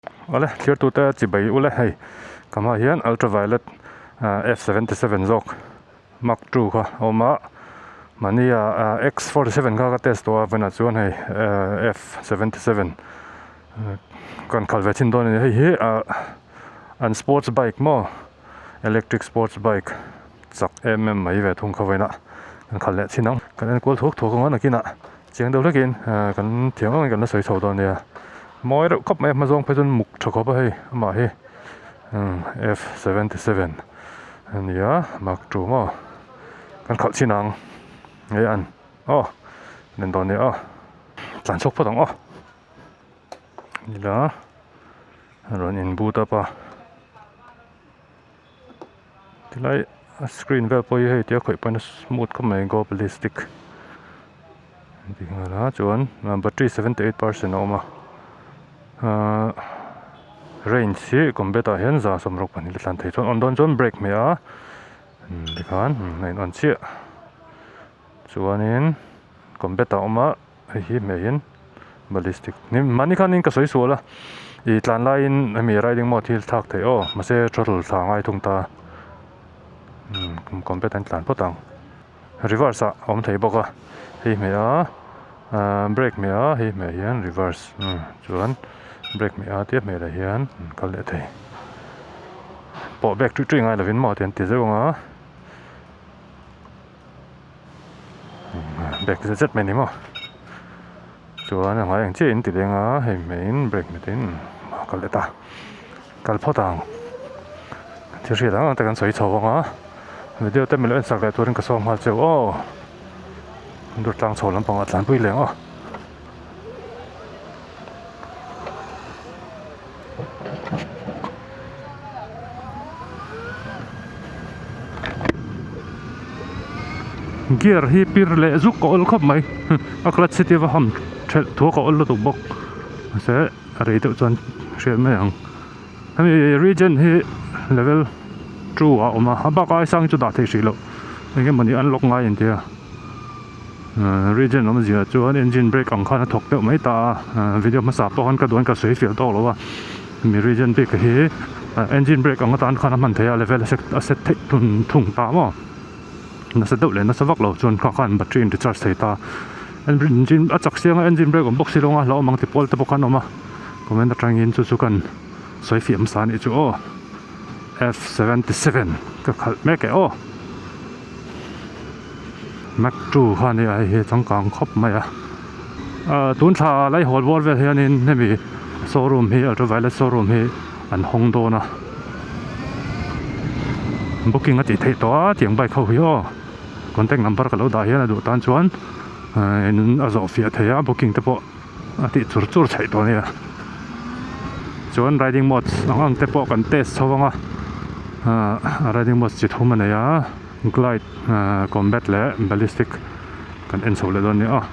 Awle thirtute chibai ule hei ka hmaah hian ultraviolet F 77 zawk mark two kha a awm a mahni ah X 47 kha ka test tawh a vawiinah chuan hei F 77 kan khalh ve chhin dawn a ni hei hi ah an sports bike maw electric sports bike chak em em mai ve thung kha vawiinah kan khalh leh chhin ang kan enkual thuak thuak ang a nakinah. Chiang deuh hlekin kan thiam angin kan la sawi chho dawn nia. Mawi reuh khawp mai a hma zawng phei chuan muk tha khawp a hei amah hi F 77 a nia mark two maw kan khalh chin ang nge an aw nen dawn nia aw tlan chhuak phawt ang aw nila rawn in boot up a tilai a screen vel pawh hi hei tia khawih pawhin a smooth khawp mai go ballistic an tih nghal a chuan battery 78% a awm a ahh range hi combat ah hian 162 a tlan thei chuan on dawn chuan brake hmeh a tikhan a in on chiah chuanin combat ah a awm a hei hi hmeh in ballistic mahni khanin ka sawi sual a ih tlan laiin hemi riding mode hi thlak theih aw mahse throttle thla a ngai thung ta umm combat an tlan phawt ang reverse ah a awm thei bawk a hei hmeh a ahh brake hmeh a hei hmeh hian reverse umm chuan brake hmeh a tia hmeh leh hian kal leh thei pawh back ṭuih ṭuih ngai lovin maw ti an ti zeuh ang a. Bag zet zet mai a ni maw chuan a hmai ang chiah in ti leng a hei hmeiin brake hmet in a kal leh ta kal phawt ang thil hriat ang ang te kan sawi chho vang a video te milo en sak leh turin ka sawm nghal cheu aw dur tlang chho lampang ah tlanpui leng aw. Gear hi pir leh zuk ka awl khawp mai a clutch hi tiva ham thelh thuak a awl lutuk bawk mahse a rei deuh chuan hriat mai ang hemi regen hi level 2 ah a awm a a bak ai sang hi chu dah theih hrih loh eng emawni unlock ngai an tia. Regen awmzia chuan engine brake ang khan a thawk deuh mai ta a video hmasa pawh khan ka duan ka sawi fiah tawk lo a mi regen bik hi engine brake ang atan khan a hman theih a level a set theih thun thung ta maw nasa deuh leh nasa vak lo chuan kha khan battery in recharge thei ta engine a chak siang a engine brake awm bawk si lo a hlauhawm ang ti pawl te pawh khan a awm a comment atangin chu chu kan sawi fiah hmasa a nih chu aw F 77 ka khalh mek e aw. Mac 2 kha ania hei hi changkang khawp mai a ah tun thla laihawl bawr vel hianin hemi showroom hi ultraviolet showroom hi an hawng dawn a booking a tih theih tawh a tiang bike ho hi aw contact number ka lo dah hian a duh tan chuan a zawh fiah thei a booking te pawh a tih chur chur theih tawh ania chuan riding modes ang ang te pawh kan test chho ang a ah riding modes chi thum a nei a glide ah combat leh ballistic kan en chho leh dawn nia aw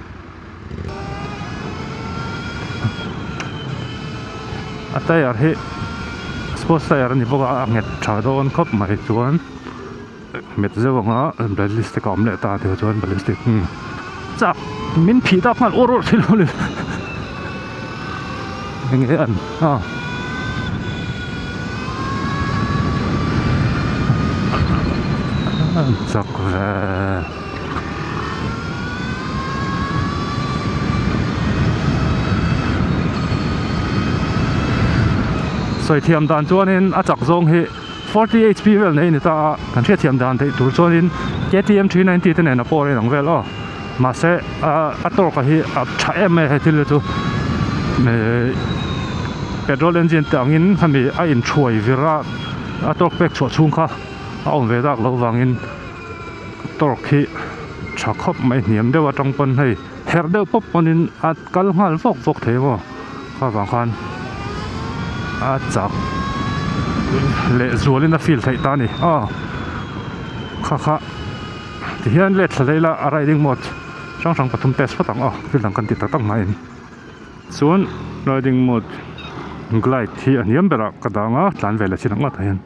a tyre hi sports tyre a ni bawk a a nghet tha dawn khawp mai chuan Met zeuh anga ballistic a awm leh ta tih chuan ballistic chak min phih tak nghal awr awr thil lo eng nge an a chak ve sawi thiam dan chuanin a chak zawng hi. 40 hp vel nei a ni ta a, kan hriatthiam dan theih tur chuanin KTM 390 te nen a pawh a inang vel aw mahse a torque hi a tha em mai a hei thil hi chu ihh petrol engine te angin hemi a inthuai vir a a torque pek chhuah chhung kha a awm ve dak loh vangin torque hi tha khawp mai hniam deuh atang pawn hei herh deuh pawp pawnin a kal nghal vawk vawk thei maw kha vang khan a chak leh zualin a feel theih ta a ni aw kha kha tihian let thla daih ila a riding mode hrang hrang pathum test phawt ang aw thil dang kan ti tak tak hmain chuan riding mode glide hi a hniam berah ka dang a tlan ve leh chin ang ngawtah hian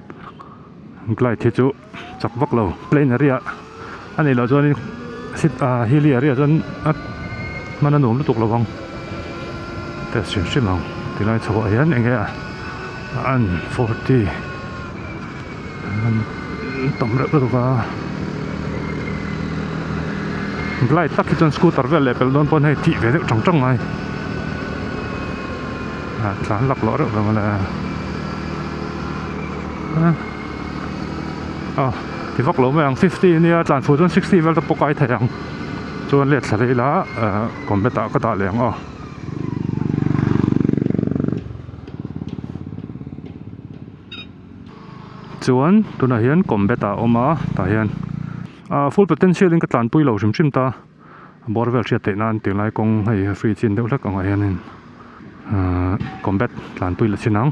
glide hi chu. Chak vak lo plain area a nih loh chuanin sit ah hilly area chuan a hman a nuam lutuk lo ang test hrim hrim ang tilai chhoah hian eng nge a. An 40 an tam reuh lutuk a glide tak hi chuan scooter vel leh pelh dawn pawn hei tih ve deuh tang tang mai a tlan laklawh reuh lo mawle a ti vak lo mai ang 50 ania tlan fuh chuan 60 vel te pawh kai thei ang chuan let thla leh ila combat ah ka dah leh ang aw. Chuan tunah hian combat ah a awm a tah hian ah full potential in ka tlanpui lo hrim hrim ta bawr vel hriat theih nan tunlai kawng hei a free chin deuh hlek angah hianin ahh combat tlanpui la chin ang.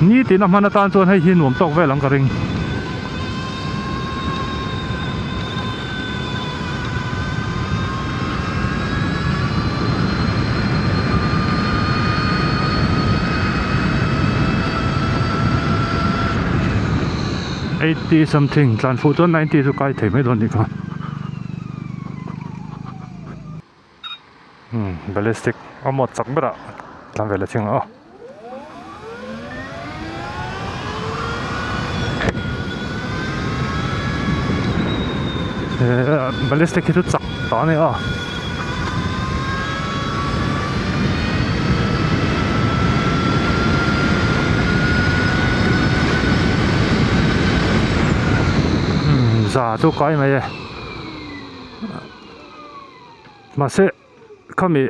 Nitin a hman atan chuan hei hi nuam tawk vel ang ka ring. 80 something tlan fuh chuan 90 chu kai thei mai dawn nih kha. Umm ballistic a mawt chak berah tlan ve leh ching ang aw. Ballistic hi chu chak ta a ni a. Umm za chu kai mai e. Mahse khami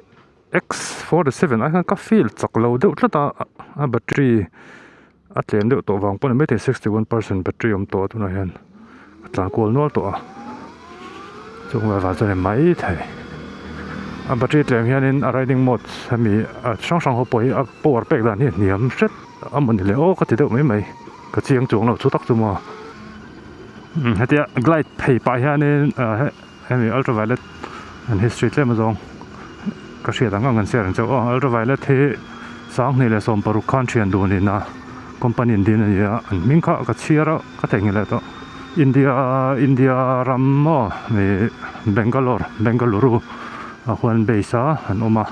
X 47 ah hian ka feel chak lo deuh tlat a a battery a tlem deuh tawh vang pawh a ni maithei 61 percent battery a awm tawh a tunah hian a tlan kual nual tawh a chung vel vang chuan a ni maithei a battery tlem hianin a riding mode hemi a hrang hrang ho pawh hi a power pek dan hi a hniam hret a mawni le aw ka ti deuh mai mai ka chiang chuang lo chu tak chu maw hetia glide phei pah hianin ah. Hemi ultraviolet an history tlem azawng ka hriat ang ang an share ang chauh aw ultraviolet hi 2016 khan thian dun in a company an din a ni a an hming kha ka chhiar a ka theihnghilh leh tawh India India ram maw ih Bangalore Bengaluru ah khuan base a an awm a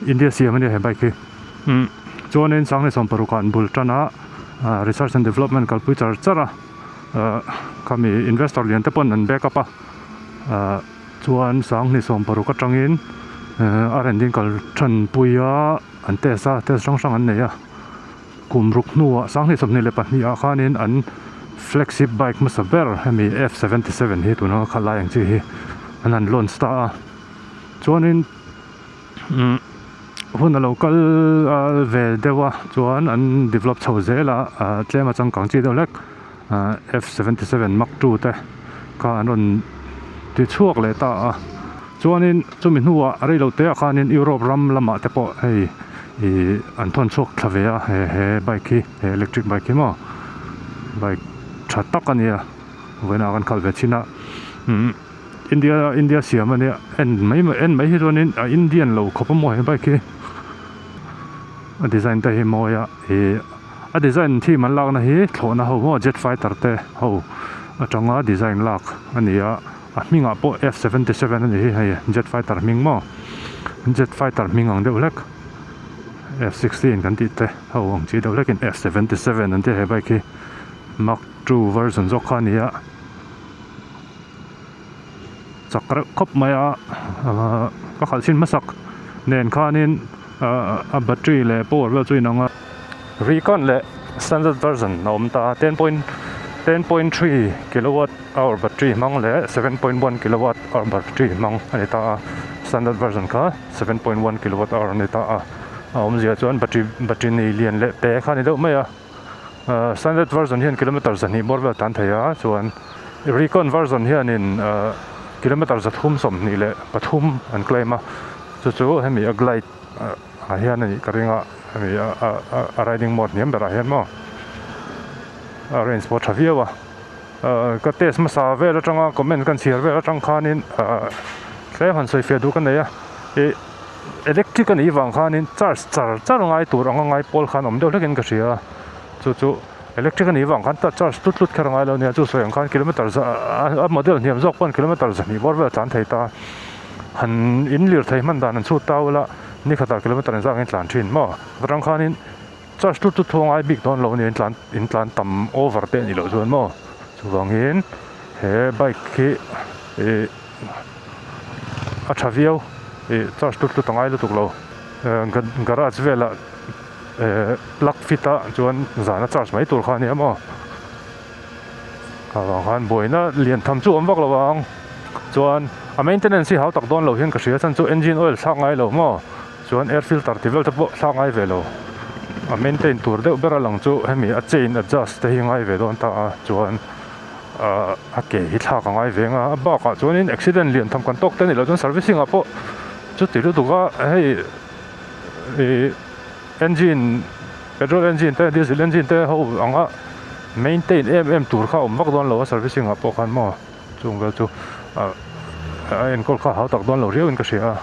India siam a nia he bike hi umm chuanin 2016 ah an bul tan a research and development kalpui char char a. Ahh khami investor lian te pawn an back up a ahh chuan 2016 atangin ehh a rawn ding kal thanpui a an test a test hrang hrang an nei a kum ruk hnuah 2024 ah khanin an flagship bike hmasa ber hemi F 77 hi tuna khalh lai ang chi hi an han launch ta a chuanin. Umm hun a lo kal ve deuh a chuan an develop chho zel a ah tlem a changkang chi deuh hlek ah F 77 mark 2 te kha an rawn ti chhuak leh ta a chuanin chumi hnuah rei lo te ah khanin Europe ram lamah te pawh hei ih an thawn chhuak thla ve a he he bike hi he electric bike hi maw bike tha tak a nia vawiinah kan khalh ve chhin a umm. India India siam a nia en mai mai en mai hi chuanin a Indian lo khawp a maw he bike hi a design te hi mawi a ih a design theme an lakna hi thlawhna ho maw jet fighter te ho atanga design lak a ni a a hmingah pawh F 77 a ni hi hei jet fighter hming maw jet fighter hming ang deuh hlek F 16 kan tih te ho ang chi deuh hlekin F 77 an ti a he bike hi mark 2 version zawk kha a ni a. Chak reuh khawp mai a ahh ka khalh chhin hmasak nen khanin ahh a battery leh power vel chu inang a. Recon leh standard version a awm ta a 10.10.3 kilowatt hour battery hmang leh 7.1 kilowatt hour battery hmang a ni ta a standard version kha 7.1 kilowatt hour a ni ta a a awmzia chuan battery battery nei lian leh te kha a ni deuh mai a. Ahh standard version hian kilometer 200 bawr vel tan thei a chuan recon version hianin ahh kilometer 323 an claim a chu chu hemi a glide ah hian a nih ka ring a hemi a a riding mode hniam berah hian maw a range pawh a tha viau a ahh ka test hmasa vel atanga comment kan chhiar vel atang khanin ahh tlem han sawi fiah duh ka nei a ih electric a nih vang khanin charge char char ngai tur anga ngai pawl khan awm deuh hlekin ka hria a chu chu electric a nih vang khan charge tlut tlut kher a ngai lo a nia chu sawi ang khan kilometer za a model hniam zawk pawn kilometer 200 bawr vel a tlan thei ta. Han in lirthei hman dan an chhut ta ula ni khatah kilometer engzah angin tlan thin maw? Atang khanin charge tut tut thu a ngai bik dawn lo a ni, in tlan in tlan tam over te a nih loh chuan maw? Chuvangin he bike hi ih a tha viau ih charge tut tut a ngai lutuk lo. Garage velah eh plug fit a chuan zana charge mai tur kha a nia maw? Avang khan buaina lian tham chu awm vak lo ang chuan a maintenance hi hau tak dawn lo hian ka hria chhan chu engine oil thlak ngai lo maw chuan air filter ti vel te pawh thlak ngai ve lo a maintain tur deuh ber a lang chu hemi a chain adjust te hi ngai ve dawn ta a chuan ahh a ke hi thlak a ngai ve ang a a bakah chuanin accident lian tham kan tawk te a nih loh chuan servicing ah pawh chuti lutuk a hei ih engine petrol engine te diesel engine te ho anga maintain em em tur kha a awm vak dawn lo a servicing ah pawh khan maw chung vel chu ah a enkawl kha a hau tak dawn lo riau in ka hria a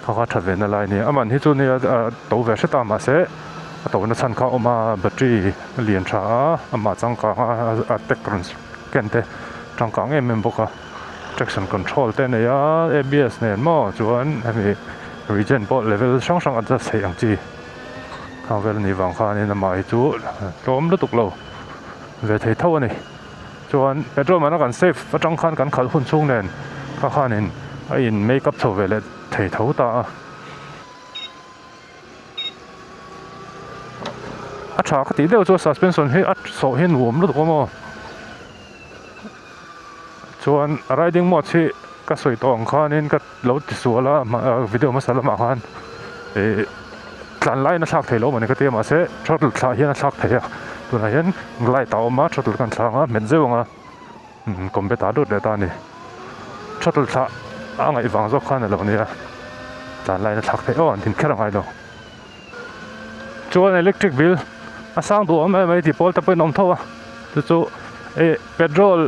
kha kha tha ve na lai a ni a man hi chu nia a to ve hret a mahse a to na chhan kha a awm a battery a lian tha a amah changkang a a tech rawn ken te changkang em em bawk a traction control te a nei a A B S nen maw chuan hemi regen pawh level hrang hrang adjust theih ang chi. Khang vel anih vang khanin amah hi chu tlawm lutuk lo ve thei tho a ni. Chuan petrol man a kan save atang khan kan khalh hun chhung nen kha khanin a in make up chho ve leh thei tho ta a. A tha ka tih deuh chu suspension hi a sawh hi nuam lutuk a maw. Chuan riding mode hi ka sawi tawh ang khanin ka lo ti sual a video hmasa lamah khan ih tlan laiin a thlak thei lo mawni ka ti a mahse throttle thlah hian a thlak thei a tunah hian glide a awm a throttle kan thlak a hmet zeuh ang a combat ah lut leh ta a ni throttle thlah a ngaih vang zawk khan a lo nia tlan laiin a thlak theih aw an din kher a ngai lo chuan electric bill a sang duh awm em mai tih pawl te pawhin a awm tho a chu chu ih petrol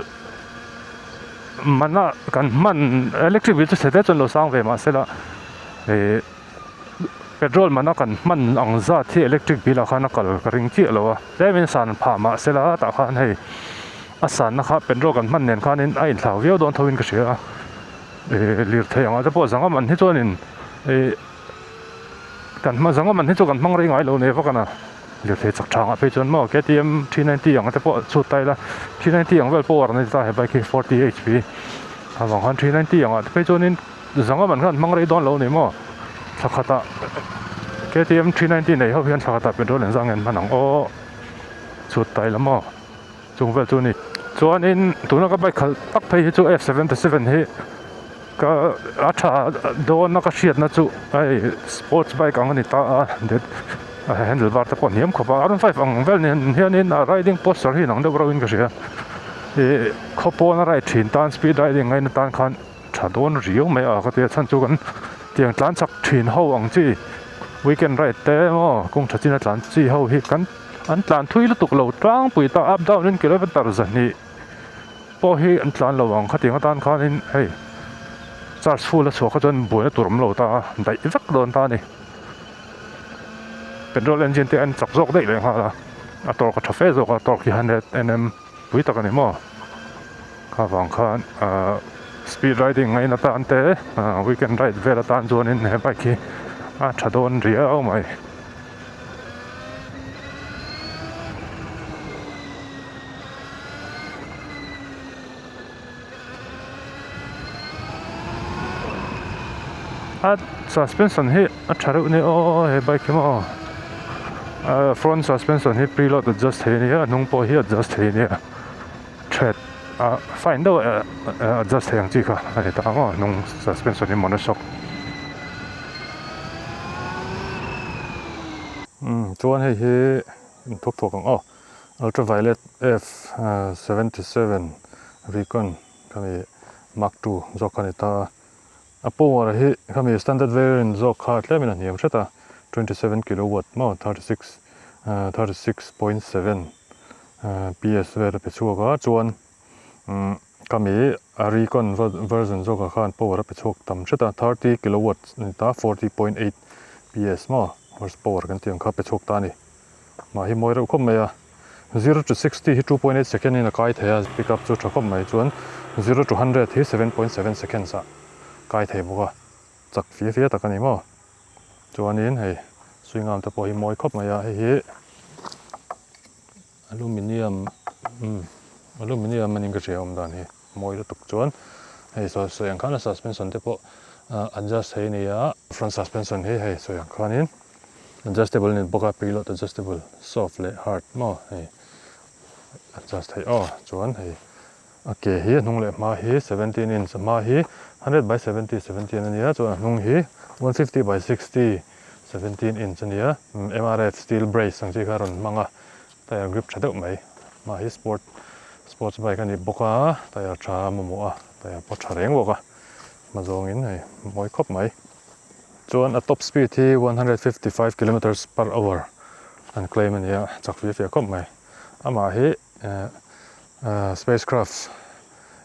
mana kan hman electric bill chu chhe te chuan lo sang ve mahse la ih petrol mana kan hman ang zat hi electric bill ah khan a kal ka ring chiah lo a tlemin san phah mahse la tah khan hei a sanna kha petrol kan hman nen khanin a inthlau viau dawn tho in ka hria a ih lirthei angah te pawh zanga man hi chuanin ih kan hma zanga man hi chu kan hmang rei ngai lo nei vak a na. Lirthei chak tha ngah phei chuan maw KTM 390 ang te pawh chhut ta ila 390 ang vel power a ni ta he bike hi 40 hp avang khan 390 angah te phei chuanin zanga man khan hmang rei dawn lo a ni maw thla khatah KTM 390 nei ho hian thla khatah petrol engzah nge an hman ang aw chhut ta ila maw chung vel chu a ni chuanin tuna ka bike khalh tak phei hi chu F 77 hi ka a tha dawn a ka hriatna chu hei sports bike ang a ni ta a a handle bar te pawh a hniam khawp a R 5 ang vel nen hianin a riding posture hi inang deuh reuhin ka hria ih khaw pawn a ride thin tan speed riding ngaina tan khan tha dawn riau mai a ka tia chhan chu kan tiang tlan chak thin ho ang chi weekend ride te emaw kawng tha chin a tlan chi ho hi kan an tlan thui lutuk lo tlangpui ta up down in kilometer zahnih pawh hi an tlan lo ang khatiang atan khanin hei charge full a chhuah kha chuan buaina tur awm lo ta a daih vek dawn ta a ni petrol engine te an chak zawk daih leh nghal a a torque a tha fe zawk a torque hi 100 nm pui tak a ni maw kha vang khan ahh speed riding ngaina atan te ahh weekend ride vel atan chuanin he bike hi a tha dawn riau mai. A suspension hi a tha reuh nia aw he bike hi maw ah front suspension hi preload adjust thei ania a hnung pawh hi adjust thei ania thread ah fine deuh a adjust thei ang chi kha a ni ta maw hnung suspension hi monoshock umm chuan hei hi in thawk thawk ang aw. Ultraviolet F 77 Recon khami Mark II zawk kha a ni ta a, a power hi khami standard variant zawk kha tlemin a hniam hret a, 27 kilowatt maw 36 36.7 PS vel a pe chhuak a, chuan khami a Recon version zawkah khan power a pe chhuak tam hret a, 30 kilowatt a ni ta, 40.8 PS maw horsepower kan tih ang kha a pe chhuak ta a ni. Mah hi mawi reuh khawp mai a, zero to 60 hi 2.8 second in a kai thei a, pick up chu tha khawp mai chuan 0 to 100 hi 7.7 seconds ah kai thei bawk a, chak fia fia tak a ni maw. Chuanin hei swing arm te pawh hi mawi khawp mai a, hei hi aluminium umm aluminium a ning ka hria awm dan hi mawi lutuk chuan hei sawi sawi ang khan a suspension te pawh adjust thei a ni a, front suspension hi hei sawi ang khanin adjustable a ni bawk a, preload adjustable soft leh hard maw hei adjust theih aw chuan hei a ke hi a hnung leh hma hi 17 inch a hma hi 100 by 70 17 a nia chuan a hnung hi 150 by 60 17 inch a nia MRF steel brace ang chi kha a rawn hmang a tyre grip tha deuh mai hma hi sport sports bike a ni bawk a tyre tha a mamawh a tyre pawh tha reng bawk a hma zawngin hei mawi khawp mai chuan a top speed hi 155 kilometers per hour an claim a nia chak fia fia khawp mai amah hi spacecraft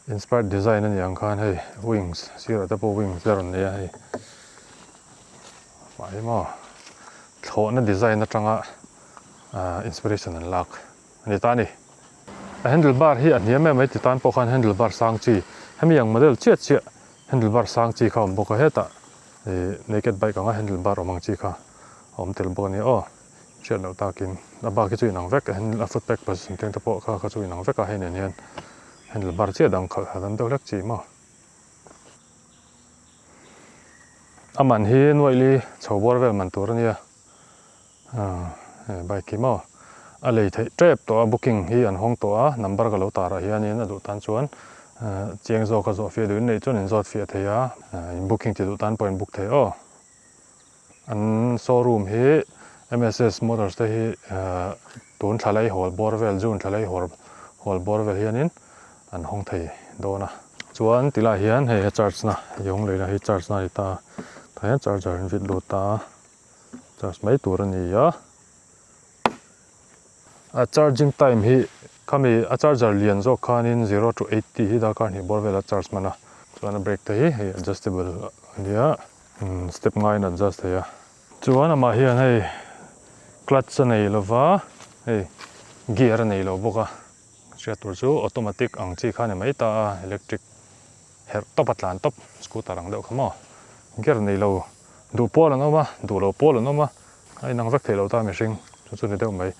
inspired design a ni ang khan hei wings sirah te pawh wings a rawn nei a hei mah hi maw thlawhna design atanga inspiration an lak a ni ta a ni a handle bar hi a hniam em mai ti tan pawh khan handle bar sang chi hemi ang model chiah chiah handle bar sang chi kha a awm bawk a hetah ih naked bike anga handle bar awm ang chi kha a awm tel bawk a ni aw. Hriat loh takin a bak hi chu inang vek a foot peg position teng te pawh kha kha chu inang vek a hei nen hian handle bar chiah dang khalh han deuh hlek chi maw. A man hi nuaili chho bawr vel man tur a nia he bike hi maw a lei theih tep tawh a booking hi an hawng tawh a number ka lo tar ah hianin a duh tan chuan chiang zawk a zawh fiah duh in neih chuan in zawt fiah thei a in booking ti duh tan pawh in book thei aw. An showroom hi MSS Motors te hi tun thla lei hawl bawr vel June thla lei hawl hawl bawr vel hianin an hawng thei dawn a. Chuan ti lai hian hei a charge na yawng leina hi charge na a ni ta a, tah hian charger an vit lut ta a, charge mai tur a ni a. A charging time hi khami a charger lian zawk khanin zero to 80 hi darkar hnih bawr vel a charge hman a, chuan a brake te hi hei adjustable a nia. Step ngaiin an adjust thei a. Chuan amah hian hei clutch a nei lova hei gear a nei lo bawk a. Hriat tur chu automatic ang chi kha a ni mai ta a, electric herh tawp a tlan tawp scooter ang deuh kha maw. Gear nei lo duh pawl an awm a, duh lo pawl an awm a, a inang vek thei lo ta mihring chu chu ni deuh mai.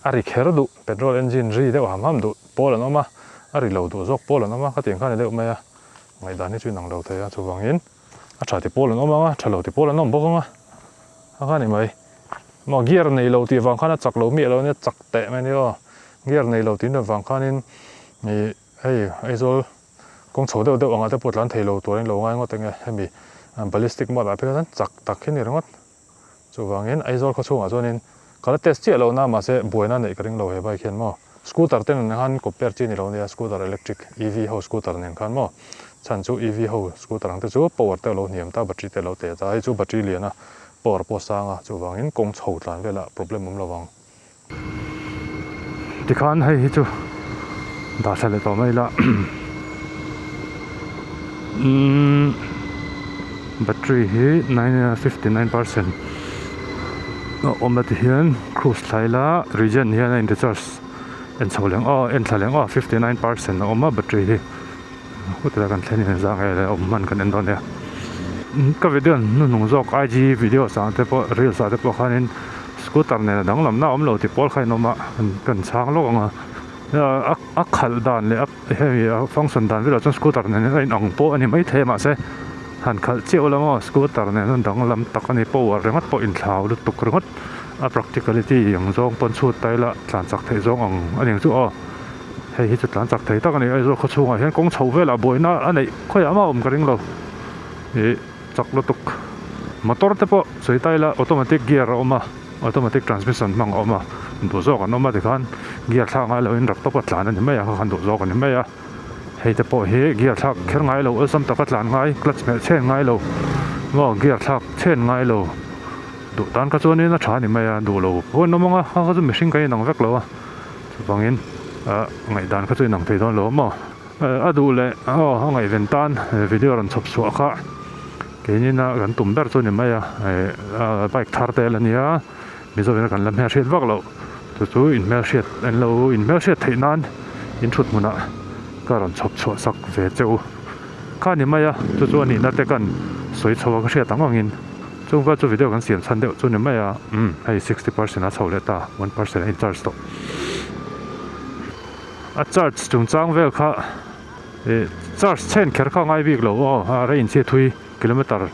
A ri kher duh petrol engine ri deuh ham ham duh pawl an awm a, a ri lo duh zawk pawl an awm a, khatiang kha a ni deuh mai a, ngaihdan hi chu inang lo thei a chuvangin. A tha ti pawl an awm ang a, tha lo ti pawl an awm bawk ang a, a kha ni mai. Maw gear nei lo tih vang khan a chak lo miah lo ania, chak teh mai a ni aw. Gear nei lo tih vang khanin ih hei Aizawl kawng chho deuh deuh angah te pawh tlan thei lo tur a ni lo ngai ngawt enge hemi ballistic mode ah phei chuan chak tak hi a ni ringawt. Chuvangin Aizawl khaw chhungah chuanin ka la test chiah lo na mahse buaina neih ka ring lo he bike hian maw. Scooter te nen khan compare chi a ni lo nia scooter electric EV ho scooter nen khan maw. Chhan chu EV ho scooter ang te chu power te a lo hniam ta battery te a lo teh ta hei chu battery lian a power pawh a sang a chuvangin kawng chho tlan velah problem awm lo vang. Tikhan hei hi chu dah thla leh tawh mai ila umm battery hi 59 percent a awm a ti hian cruise thla ila regen hian a in recharge en chho leh ang aw en thla leh ang aw 59 percent a awm a battery hi hutah kan thlen in zang e awm hman kan en dawn nia ka video hnuhnung zawk IG video ah te pawh reels ah te pawh khanin scooter nen a danglam na a awm lo tih pawl kha in awm a kan chhang lawk ang a a khalh dan leh a hemi a function dan velah chuan scooter nen hian a inang pawh a ni maithei a mahse han khalh chiah ula maw scooter nen hian danglam tak a ni power ringawt pawh inthlau lutuk ringawt a practicality ang zawng pawn chhut ta ila tlan chak theih zawng ang a ni ang chu aw. Hei hi chu tlan chak thei tak a ni Aizawl khaw chhungah hian kawng chho velah buaina a neih khawiah mah a awm ka ring lo ih chak lutuk motor te pawh sawi ta ila automatic gear a awm a automatic transmission hmang a awm a duh zawk an awm a tikhan gear thlak ngai loin rak tawpa tlan a ni mai a kha khan duh zawk a ni mai a hei te pawh hi gear thlak kher ngai lo awlsam taka tlan ngai clutch hmelh chhen ngai lo maw gear thlak chhen ngai lo duh tan kha chuanin a tha a ni mai a duh lo pawh an awm ang a kha kha chu mihring kan inang vek lo a. Chuvangin ah ngaihdan kha chu inang thei dawn lo a maw? A duh leh aw a ngaihven tan video rawn chhawp chhuah kha keinin a kan tum ber chu a ni mai a, bike thar te la nia Mizoin kan la hmelhriat vak loh chu chu inhmelhriat an lo inhmelhriat theih nan in thut hmunah ka rawn chhawp chhuah sak ve che u. Kha ni mai a, chu chu a nihna te kan sawi chho a ka hriat ang angin chung vel chu video kan siam chhan deuh chu ni mai a, umm hei 60% a chho leh ta, 1% a in charge tawh. A charge chungchang vel kha ih charge chhen kher kha a ngai bik lo aw, a range hi a thui kilometer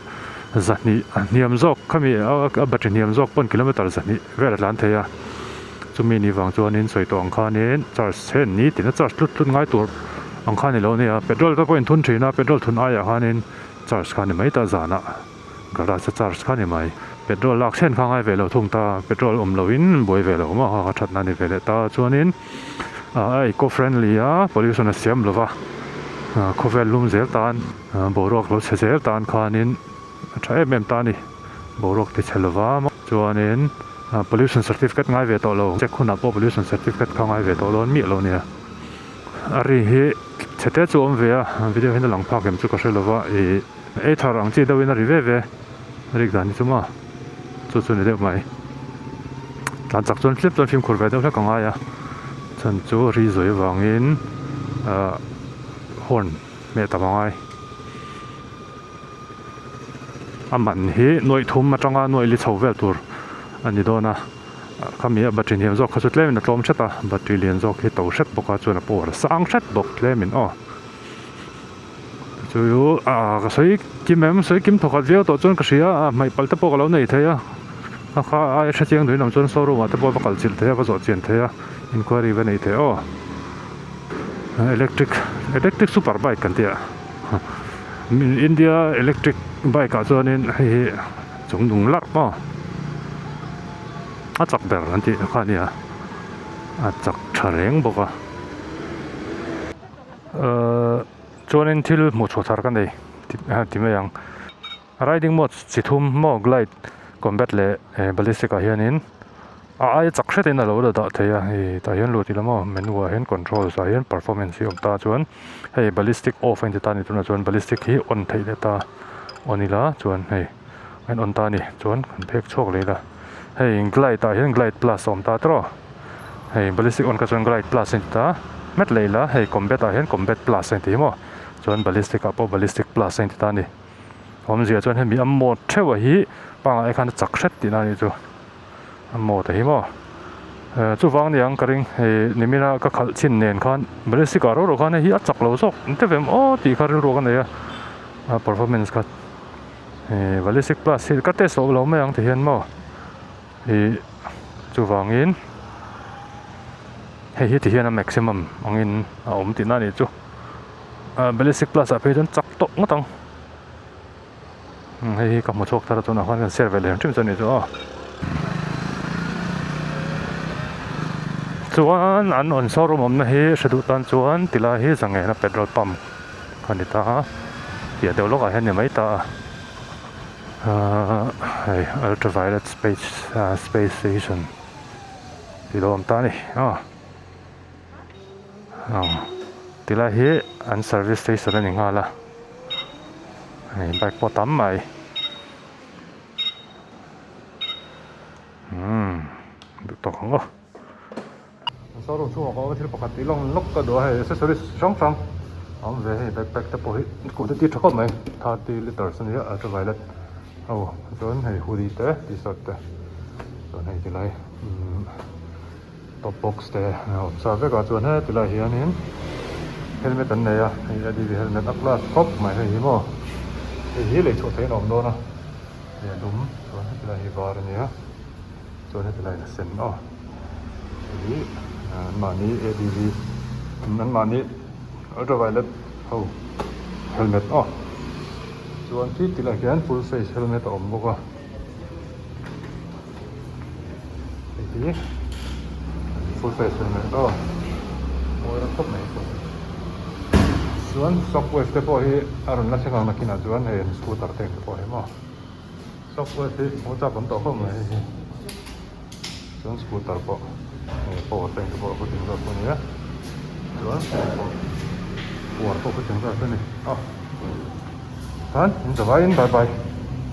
200 a hniam zawk khami a battery hniam zawk pawn kilometer 200 vel a tlan thei a, chumi ni vang chuanin sawi tawh ang khanin charge chhen ni tina charge tlut tlut ngai tur ang kha ni lo ania, petrol te pawh in thun thin a, petrol thun aiah khanin charge kha ni mai ta zanah garage a charge kha ni mai, petrol lak chhen kha ngai ve lo thung ta, petrol awm loin buai ve lo maw kha kha thatna ni ve leh ta chuanin a eco friendly a pollution a siam lova khawvel lum zel tan boruak lo chhe zel tan khanin a tha em em ta a ni, boruak ti chhe lova chuanin pollution certificate ngai ve tawh lo check hunah pawh pollution certificate kha ngai ve tawh dawn miah lo nia. A ri hi chhe te chu a awm ve a video hian a lang phak em chu ka hre lova ih ei thar ang chi deuhin a ri ve ve a rik dan hi chu maw chu chu ni deuh mai tlan chak chuan tlem chuan fimkhur ve deuh hlek a ngai a chhan chu ri zawi avangin ah horn hmeh tam a ngai a man hi nuaih thum atanga nuaih li chho vel tur a ni dawn a. Khami a battery hniam zawk kha chu tlemin a tlawm hret a, battery lian zawk hi to hret bawk a chuan a power a sang hret bawk tlemin aw. Chu ah ka sawi kim em sawi kim thawkhat viau tawh chuan ka hria a hmaih palh te pawh ka lo nei thei a, a kha aia hre chiang duhin awm chuan showroom ah te pawh va kal chilh thei a va zawh chian thei a inquiry va nei thei aw. Electric electric super bike kan tih a India electric bike ah chuanin hei hi chung dung larh maw. A chak ber an tih kha a nia a chak tha reng bawk a ahh chuanin thil hmuh chhuah thar ka nei ti mai ang riding mode chi thum maw glide combat leh ballistic ah hianin a aia chak hretin a lo la dah thei a hei tah hian lut ila maw menu ah hian controls ah hian performance hi a awm ta chuan hei ballistic off a inti ta a ni tunah chuan ballistic hi on theih leh ta on ila chuan hei. A in on ta a ni chuan kan phek chhuak leh ila hei glide ah hian glide plus a awm ta tawh hei ballistic on kha chuan glide plus a inti ta hmet leh ila hei combat ah hian combat plus a inti hi maw chuan ballistic ah pawh ballistic plus a inti ta a ni awmzia chuan hemi a mode theuh a hi pangai khan a chak hret tihna a nih chu a mode a hi maw chuvang aniang ka ring hei nimina ka khalh chhin nen khan ballistic ah rau rau khan hei hi a chak lo zawk ang te ve maw tih kha rilru ka nei a a performance kha. Ih ballistic plus hi ka test loh lo mai ang ti hian maw ih chuvangin hei hi ti hian a maximum angin a awm tihna a nih chu ah ballistic plus ah phei chuan chak tawh ngawt ang hei hi ka hmu chhuak thar a tunah khan kan share ve leh hrim chu a nih chu aw chuan an on showroom awmna hi hre duh tan chuan tilai hi zangena petrol pump. A ni ta a piah deuh lawkah hian ni mai ta a ahh hei ultraviolet space ah space station tih lo awm ta a ni aw aw tilai hi an service station a ni nghal a hei bike pawh tam mai umm duh tawk ang aw. Showroom chhungah ka awm a thil pakhat tih lawng lawk ka duh a hei accessories hrang hrang a awm ve hei backpack te pawh hi quantity tha khawp mai 30 litres a nia ultraviolet ho chuan hei hoodie te t-shirt te chuan hei tilai umm top box te a awm sa vek a chuan heti lai hianin helmet an nei a hei adv helmet a class khawp mai hei hi maw hei hi lei chhuah theihin a awm dawn a hei a dum chuan heti lai hi var a nia. Chuan heti laiin a sen aw hei an mahni adv an mahni ultraviolet ho helmet aw chuan khi ti lah khian full face helmet a awm bawk a hei hi full face helmet aw mawi reuh khawp mai chuan shockwave te pawh hi a rawn la thleng ang nakinah chuan hei scooter te ang te pawh hi maw. Software hi hmuh chak awm tawh khawp mai hei hi chuan scooter pawh hei power tank te pawh a khawtin zawk a nia chuan hei pawh puar pawh khawtin zawk a ni a khan in zavaiin bye bye.